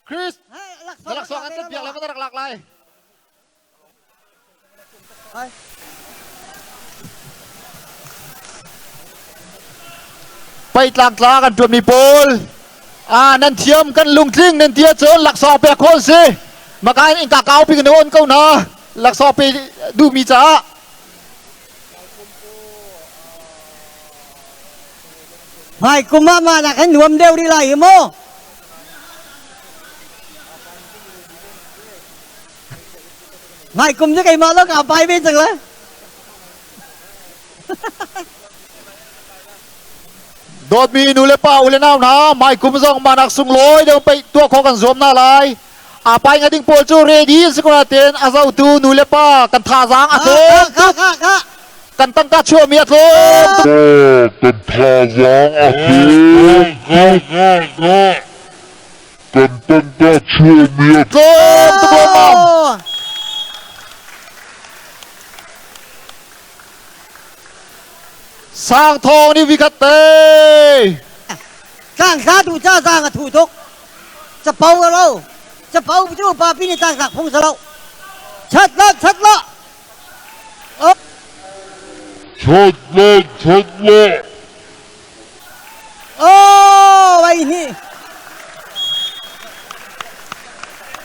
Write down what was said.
Chris, na laksawng an kan piak le na rak lak lai. Peitlang tla kan ṭuanmi pawl ah nan thiam kan lungtling nan ti ahcun laksawng pek khawh an si. Maka in innka kaupi kan on ko hna laksawng pe duhmi caah. Hmai kum ah mah nak hin nuam deuh rih lai hi mu. Hmai kum cu keimah lawng kaa pai ve cang lai. Dawtmi nu le pa u le nau hna, hmai kum zong mah nak sunglawi deuh pei tuah khawh kan zuam hna lai. A pai nga ding pawl cu ready an si ko nain a zotu nu le pa kan thazaang a tlawm tuk. Kan tangka chuahmi a tlawm tuk. Kan thazaang a tlawm Kan tangka chuahmi a tlawm tuk lawmmam. Sang thawng nih vikhat te. Tlang thla tu ca zaang a thu tuk. Capo a lo. Capo cu papi nih tlangtlak phung sa lo. Chat lo, chat lo. Chat lo, chat lo.